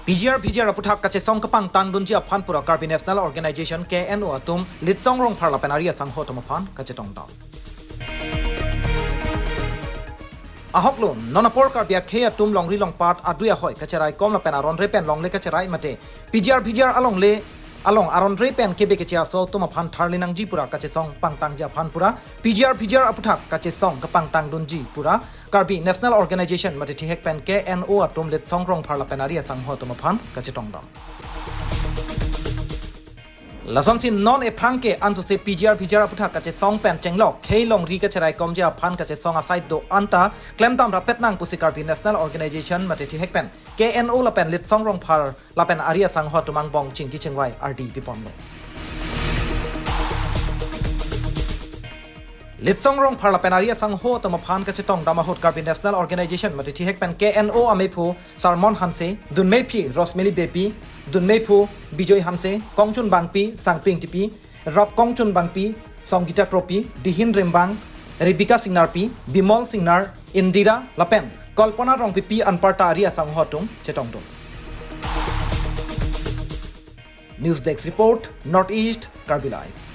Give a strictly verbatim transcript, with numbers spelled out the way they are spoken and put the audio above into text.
P G R V G R aputhak kachesong kepangtangdunji aphan pura Karbi National Organization, K N O atum Litsong Rongphar lapen ari asangho atum aphan kachetongdam. Ahoklo, non apor Karbi akhei atum longri longpat adui ahoi kacheraikom lapen aron re pen longle kacherai mate P G R V G R alongle along aron re pen kebe keche aso atum aphan tharli nangji pura kachesong pangtangji aphan pura P G R V G R aputhak kachesong kepangtangdunji pura Karbi National Organization mate thihek pen K N O atum Litsong Rongphar lapen ari asangho atum aphan kachetongdam. Lasonsi non ephrang ke ansose P G R V G R aputhak kachesong pen chenglok khei longri kacheraikomji aphan kachesong asai do anta klemdam rapet nang pusi Karbi National Organization mate thihek pen K N O lapen Litsong Rongphar lapen ari asangho atum angbong chingki chingvai ardi piponlo. Litsong Rongphar lapen ari asangho atum aphan kachetongdam ahut Karbi National Organization mate thihek pen K N O amephu Sarmon Hanse, dunmephi Rosemary Beypi, dunmephu Bijoy Hanse, kongchun bangpi Sangpi Engtipi, rap kongchun bangpi Songgita Kropi, dihin rimbang Rebecca Singnarpi, Bimol Singnar, Indira lapen Kalpana Rongpipi anparta ari asangho atum chetongdun. News Desk Report, North East Karbi Live.